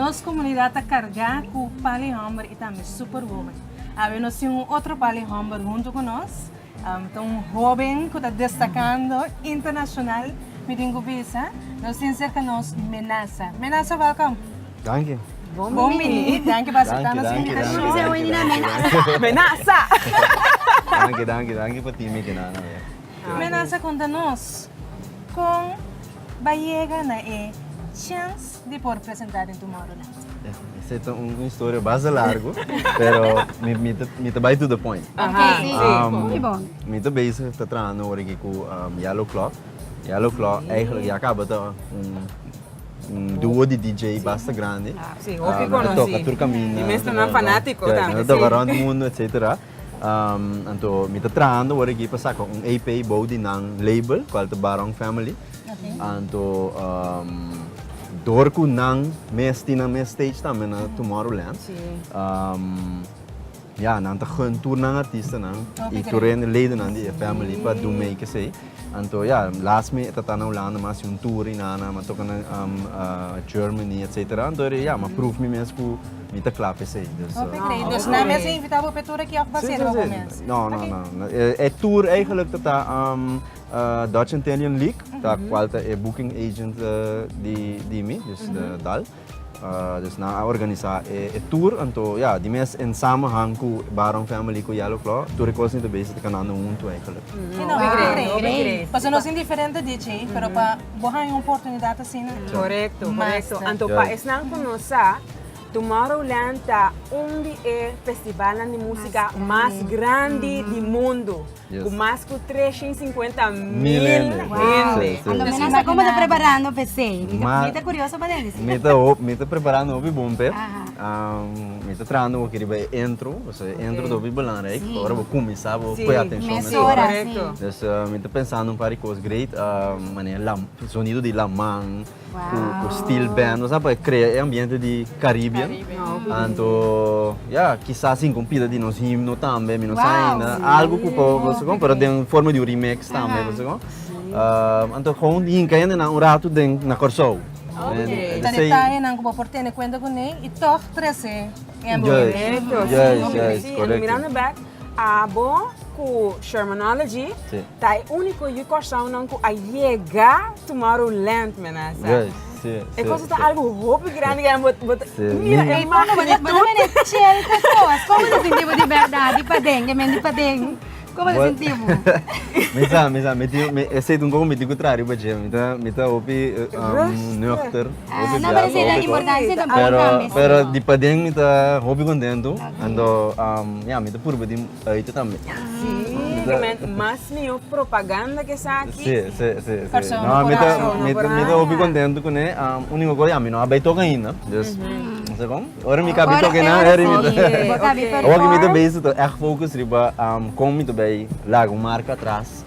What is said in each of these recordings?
Nos komunidat ta kargá ku pal'i hòmber i tambe superwoman. Awe nos tin un otro pal'i hòmber huntu ku nos. Ta un hóben ku ta destakando internashonal, mi tin ku bisa. Nos tin serka nos Menasa. Menasa, wèlkòm! Danki. Bon bini. Danki pa aseptá nos invitashon. Menasa! Danki, danki, danki pa tin mi kinan awe. Menasa konta nos kon ba yega na e chèns di por presentá den Tomorrowland. Esei ta un historia basta largu, pero mi ta bai to the point. Mi ta bezig ta trahando awor aki ku Yellow Claw. Yellow Claw eigenlijk ya kaba ta un duo di DJ basta grandi. Sí, hopi konosí. Ta toka tur kaminda. Mi mes ta nan fanátiko tambe. Ta toka rònt mundu etcetera. Anto mi ta trahando awor aki pa saka un EP bou di nan label cual ta Barong Family. Anto door cu nan mes tin nan mes stage tambe na Tomorrowland. Ya nan ta gun tur nan artistanan y tur e ledennan di e family pa dun mee kesey. Anto ya last mi ta ta na Hulanda mi a haci un tour y nana mi a toca na Germany etcetera. Anto ya mi a proof mi mes cu Mi ta kla p'esei. Dus, Hopi great. Dus nan mes a invitá bo p'e tour aki òf bo a Sí, sera sí, bo sí. mes? No, no, Oké. no. E tour eigenlijk ta ta Dutch Antillean League, ta kual ta e booking agent di di mi, dus de dal. Dus nan a organisá e tour, anto ya, di mes en samenhang ku Baron Family ku Yellow Claw, tur e kosnan ta bezig ta kanando huntu eigenlijk. Sí, no, Hopi great, great. hopi great. Pasobra nos tin diferente DJ, pero pa bo haña un oportunidat asina. Korekto, korekto. Master. Anto pa esnan ku no sa, Tomorrowland ta un di e festivalnan di músika mas grandi di mundu, ku mas ku 350 mil hende. Anto mi no sa komo ta preparando pa esei. Mi ta kurioso pa dende. Mi ta mi ta preparando hopi bon p'e. Mi ta trahando hopi riba e intro, pasobra e intro ta hopi belangrijk. Ora bo kuminsá bo poi atenshon mesora. Dus mi ta pensando un par di kos great, manera sonido di laman. Ku steel band, bo sa pa krea e ambiente di Caribbean. Anto, ya, kisas sin kon pida di nos himno tambe, mi no sa ainda. Algo ku por, bo sa kon, pero den forma di un remix tambe, bo sa kon. Anto gewoon hinka hendenan un ratu den na Kòrsou. Ta detayenan ku bo por tene kuenta kuné i tòg trese e ambiente. Korekto, sí. Anto mirando bèk, abo ku Shermanology Ta e úniko yu Kòrsounan ku a yega Tomorrowland, menasa. Juist, sí, E sí, cosa ta sí. algo hopi grandi ku bo bo ta Sí. mira e Ey, komo bo ta bo ta mene chel ku kos? Komo ta sinti bo di bèrdat, di paden, ke men di paden? Komo ta sinti bo? Mi sa, mi sa, mi tin, mi esei ta un koko mi tin ku traha riba dje. Mi ta, mi ta hopi Rustig. nuchter, Ah, hopi no, pero biaha, esei ta hopi kos. importante Sí, tambe Pero, tambe, sí. pero di paden mi ta hopi kontentu. Anto, ya, mi ta purba di Uit tambe. Sí, ke men mas mihó propaganda ke esaki. Sí, sí, sí, sí. Kòrsou No, no mi por ta, haña. mi ta, mi ta hopi kontentu kuné. Úniko kos, ya, mi no a bai toka ainda. Dus, no sé kon. Ora mi kabi toka einan, ora mi ta. Bo kabi perform. Awor ku mi ta bezig ta ègt focus riba kon mi ta bai laga un marka atras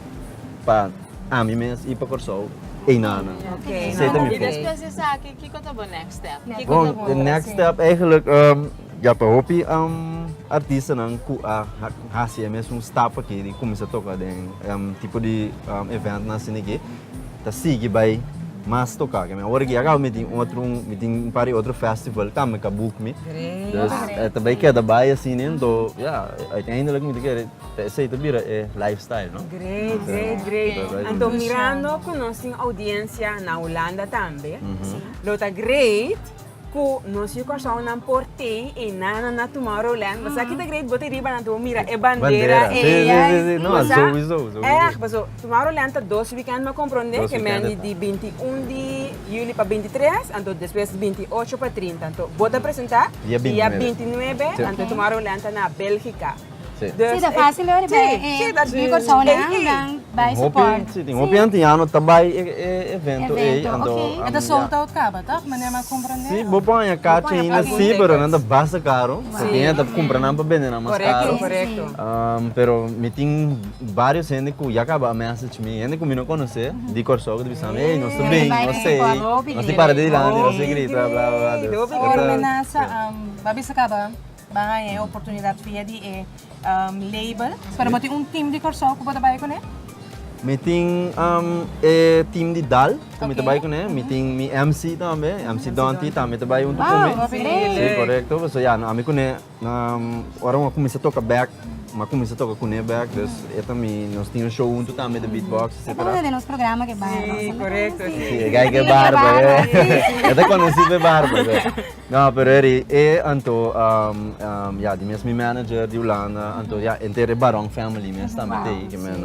pa ami mes i pa Kòrsou einanan. Esei ta mi I focus. despues di esaki, kiko ta bo next step? Kiko Bon, ta bo e next step eigenlijk, Ya ta hopi artistanan ku a hasi e mesun stap aki di kuminsá toka den tipo di eventnan asina aki ta sigui bai mas toka. Awor aki ya kaba mi tin otro mi tin un par di otro festival tambe ku a book mi. Dus e ta bai keda bai asina enton ya uiteindelijk mi ta kere ta esei ta bira e lifestyle no. Great, great, great. Anto mirando ku nos tin oudiensia na Hulanda tambe lo ta great Ku nos yu Kòrsounan por tei e nana na Tomorrowland. Bo sa ki ta great? Bo ta riba nan ta bo mira e bandera Bandera. Sí, sí, sí, sí. No, Bo sa? sowieso, sowieso. Ègt, paso Tomorrowland ta dos weekend mi a komprondé, Dos ke men weekend di 21 di yüli pa 23, anto despues 28 pa 30. Anto bo ta presentá Dia dia 29. 29, Sí. anto Tomorrowland ta na Bélgika. Sí. Dus Sí, ta fácil hoor, Sí, bij sí, ta e Kòrsounan ei, ei. nan bai Hopi, support. sí, tin hopi antiano ta bai e e evento ei, Evento, anto, oké. E ta sold out kaba, toch? Meneer mi a komprendé? Sí, bo por haña kachi haña ainda algun sí, pero nan ta tickets. basta karo. Sí. Tin ta kumpra nan pa bende nan mas Korekto, karo. korekto. Pero mi tin varios hende ku ya kaba a message mi, hende ku mi no konosé di Kòrsou ku ta bisa mi, ey, nos ta bin, nos ta ei, nos ta para dilanti, nos ta grita, bla, bla, bla. Dus, Hopi e Por ta- menasa, bo a bisa kaba? Bo a haña e oportunidat via di e label, pero bo tin un team di Kòrsou ku bo ta bai kuné? Mi tin e team di Dal ku mi ta bai kuné. Mi tin mi MC tambe, MC Donty tambe ta bai huntu ku mi. Sí, korekto. Pasobra ya, ami kuné ora mi a kuminsá toka bèk, mi a kuminsá toka kuné bèk. Dus e ta mi, nos tin un show huntu tambe di beatbox, etcetera. E ta uno di nos programa ku e barba. Sí, korekto. Sí, e gai ku e barba. E ta konosí pa e barba. No, pero eri e anto ya di mes mi manager di Hulanda anto ya enter e Baron family mes tambe te ei ke men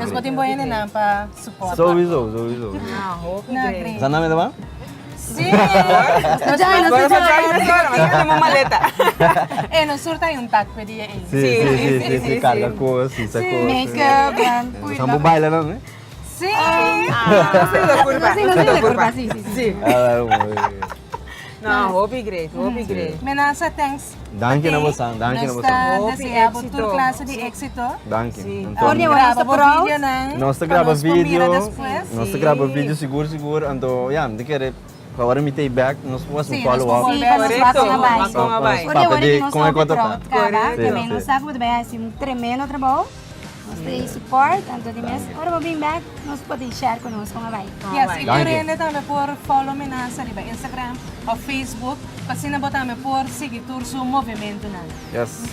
Nos por tin bo hendenan pa support. Sowieso, sowieso. Ah, hopi great. Sa nan mester ba? Sí. Nos join, nos Nos join. join mesora, nos ta mo maleta. E nos sur ta un tak pe dia ei. Sí, sí, sí, sí, sí, carga cos, hisa cos. Make-up, Nos bo baila nan, eh? Sí. Ah, nos ta curpa. Sí, nos ta curpa, sí, sí, sí. No, hopi great, hopi great. Menasa, thanks. Danki na bosan, danki na bosan. Nos ta Hopi desea bo éxito. tur clase di éxito. Danki. Sí. Anto, Por di awor nos Graba ta bo proud. videonan. Nos ta pa graba nos por mira video. despues. Nos ta graba video sigur sigur. Anto, ya, mi ta kere pa ora mi ta back, nos por haci un Sí, nos follow por up. Sí, pa nos Correcto. wak con a bai. Wak con a bai. Por di awor Papia di nos con e ta cuatro proud pa. caba. Correcto. Ke men Sí, nos sí. sa cu bo ta bai haci un tremendo trabou. Nos ta e support, anto di mes ora bo bin bek nos por tin share ku nos kon a bai. Yes, i tur Danki. hende tambe por follow Menasa riba Instagram of Facebook, pa asina bo tambe por sigui tur su movimentonan. Yes.